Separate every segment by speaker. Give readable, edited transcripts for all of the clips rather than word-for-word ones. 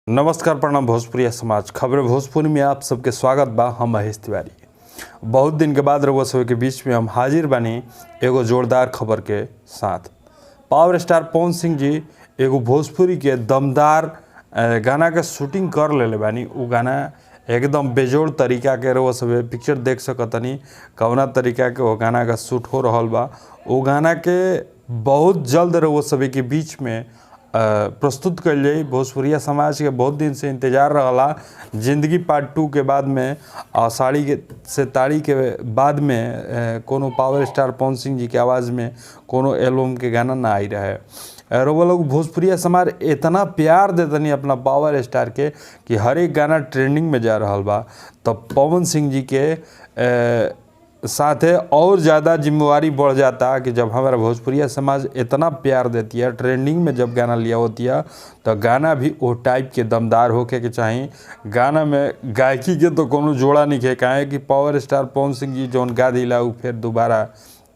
Speaker 1: नमस्कार, प्रणाम भोजपुरिया समाज। खबर भोजपुरी में आप सबके स्वागत बा। हम महेश तिवारी। बहुत दिन के बाद रउआ सबके बीच में हम हाजिर बानी एगो जोरदार खबर के साथ। पावर स्टार पवन सिंह जी एगो भोजपुरी के दमदार गाना के शूटिंग कर लेले बानी। उ गाना एकदम बेजोड़ तरीका के रउआ सब पिक्चर देख सकतनी कवना तरीका के वो गाना का शूट हो रहल बा। वो गाना के बहुत जल्द रउआ सभी के बीच में प्रस्तुत कल जाई। भोजपुरिया समाज के बहुत दिन से इंतजार रहला जिंदगी पार्ट 2 के बाद में और साड़ी के से ताड़ी के बाद में कोनो पावर स्टार पवन सिंह जी के आवाज़ में कोनो एल्बम के गाना ना आई रहे। रउआ लोग भोजपुरिया समाज इतना प्यार देतनी अपना पावर स्टार के कि हर एक गाना ट्रेंडिंग में जा रहा बा। तो पवन सिंह जी के साथे और ज़्यादा जिम्मेवारी बढ़ जाता कि जब हमारा भोजपुरिया समाज इतना प्यार देती है, ट्रेंडिंग में जब गाना लिया होती है तो गाना भी वो टाइप के दमदार होके के चाही। गाना में गायकी के तो कोनो जोड़ा नहीं है, काहे कि पावर स्टार पवन सिंह जी जौन गा दिला उ फिर दोबारा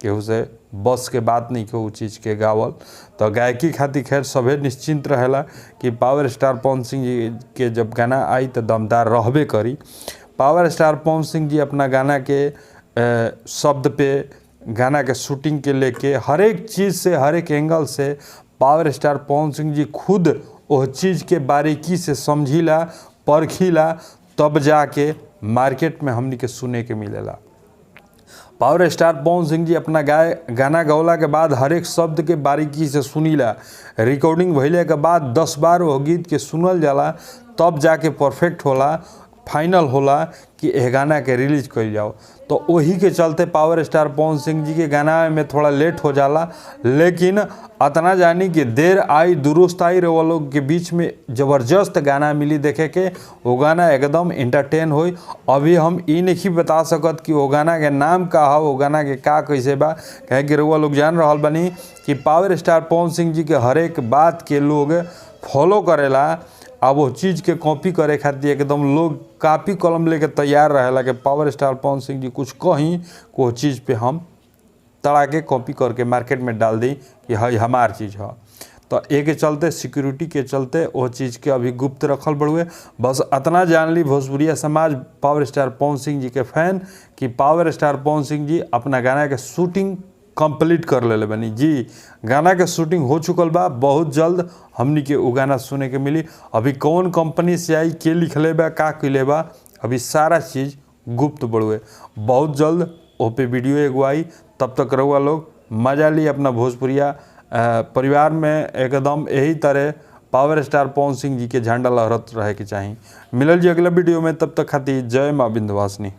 Speaker 1: केहू से बस के बात नहीं के उ चीज़ के गावल। तो गायकी खातिर खैर सभे निश्चिंत रहेला कि पावर स्टार पवन सिंह जी के जब गाना आई तो दमदार रहबे करी। पावर स्टार पवन सिंह जी अपना गाना के शब्द पे, गाना के शूटिंग के लेके हर एक चीज़ से, हर एक एंगल से पावर स्टार पवन सिंह जी खुद वह चीज़ के बारीकी से समझीला, परखीला, तब जाके मार्केट में हमनी के सुने के मिलेला। पावर स्टार पवन सिंह जी अपना गाना गौला के बाद हर एक शब्द के बारीकी से सुनीला। रिकॉर्डिंग भइले के बाद 10 बार वो गीत के सुनल जाला, तब जाके परफेक्ट होला, फाइनल होला कि एह गाना के रिलीज कइल जाओ। तो वही के चलते पावर स्टार पवन सिंह जी के गाना में थोड़ा लेट हो जाला, लेकिन अतना जानी कि देर आई दुरुस्त आई। रउआ लोग के बीच में ज़बरदस्त गाना मिली देखे के, वो गाना एकदम एंटरटेन होई। अभी हम ई नहीं बता सकत कि वो गाना के नाम का है, वो गाना के का कैसे बा, काहे कि रउआ लोग जान रहल बानी कि पावर स्टार पवन सिंह जी के हर एक बात के लोग फॉलो करेला। अब वो चीज़ के कॉपी करे खातिर एकदम लोग कापी कलम लेके तैयार रहेला कि पावर स्टार पवन सिंह जी कुछ कहीं को चीज़ पे हम तड़ा के कॉपी करके मार्केट में डाल दी कि हई हमार चीज़ है। तो एक के चलते, सिक्योरिटी के चलते वो चीज़ के अभी गुप्त रखल बड़ुए। बस अतना जान ली भोजपुरिया समाज पावर स्टार पवन सिंह जी के फैन कि पावर स्टार पवन सिंह जी अपना गाना के शूटिंग कंप्लीट कर लेले बनी जी। गाना के शूटिंग हो चुकल बा, बहुत जल्द हमनी के उ गाना सुने के मिली। अभी कौन कंपनी से आई, के लिखले बा, का कइले बा, अभी सारा चीज़ गुप्त बड़ुए। बहुत जल्द ओ पे वीडियो एगो आई। तब तक रउआ लोग मजा ली अपना भोजपुरिया परिवार में एकदम यही तरह पावर स्टार पवन सिंह जी के झंडा लहरत रहे के चाही। मिलल जी अगला वीडियो में, तब तक खातिर जय माँ विंध्यवासिनी।